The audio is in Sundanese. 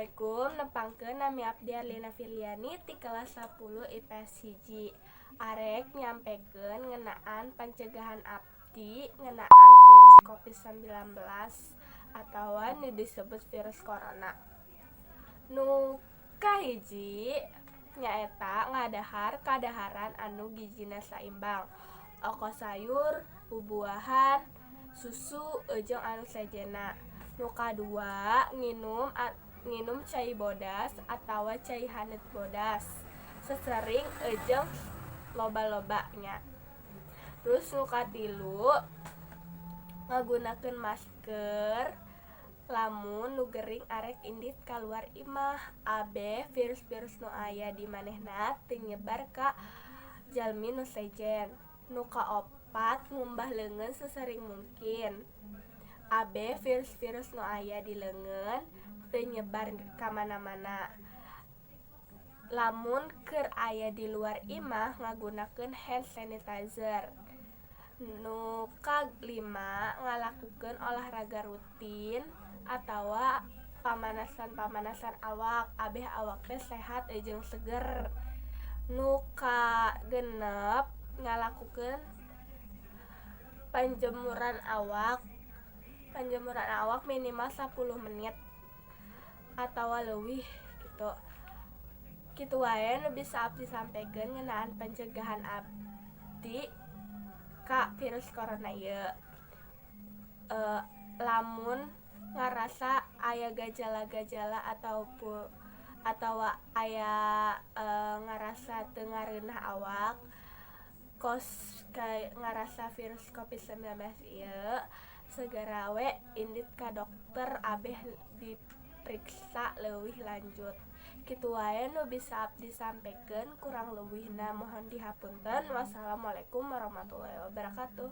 Assalamualaikum, nepangkeun, nami abdi Arlina Firliani ti kelas 10 IPS 1, arek nyampekeun ngeunaan pancegahan abdi ngeunaan virus Covid-19 atawa nu disebut virus corona. Nu kahiji nyaeta ngadahar kadaharan anu gizina saimbang, oko sayur, bubuahan, susu jeung anu sejenna. Nu kadua, nginum cai bodas atawa cai haneut bodas sesering jeung loba-loba nya. Terus nu katilu, ngagunakeun masker lamun nu gering arek indit kaluar imah, abeh virus-virus nu aya di manehna teu nyebar ka jalmi nu sejen. Nu kaopat, ngumbah leungeun sesering mungkin, abeh virus-virus nu aya di leungeun teu nyebar ka mana-mana. Lamun keur aya di luar imah, ngagunakeun hand sanitizer. Nu kalima, ngalakukeun olahraga rutin atawa pamanasan-pamanasan awak, abeh awak teh sehat jeung seger. Nu kagenep, ngalakukeun panjemuran awak minimal 10 menit atawa leuwih kitu. Kitu wae nu bisa abdi sampekeun ngeunaan pencegahan abdi ka virus corona ieu. Lamun ngarasa aya gejala-gejala atawa aya ngarasa teu ngareunah awak kos ngarasa virus Covid-19 ieu, segera we indit ka dokter abeh diperiksa leuwih lanjut. Kitu wae nu bisa abdi sampekeun, kurang leuwihna mohon dihapunten. Wassalamualaikum warahmatullahi wabarakatuh.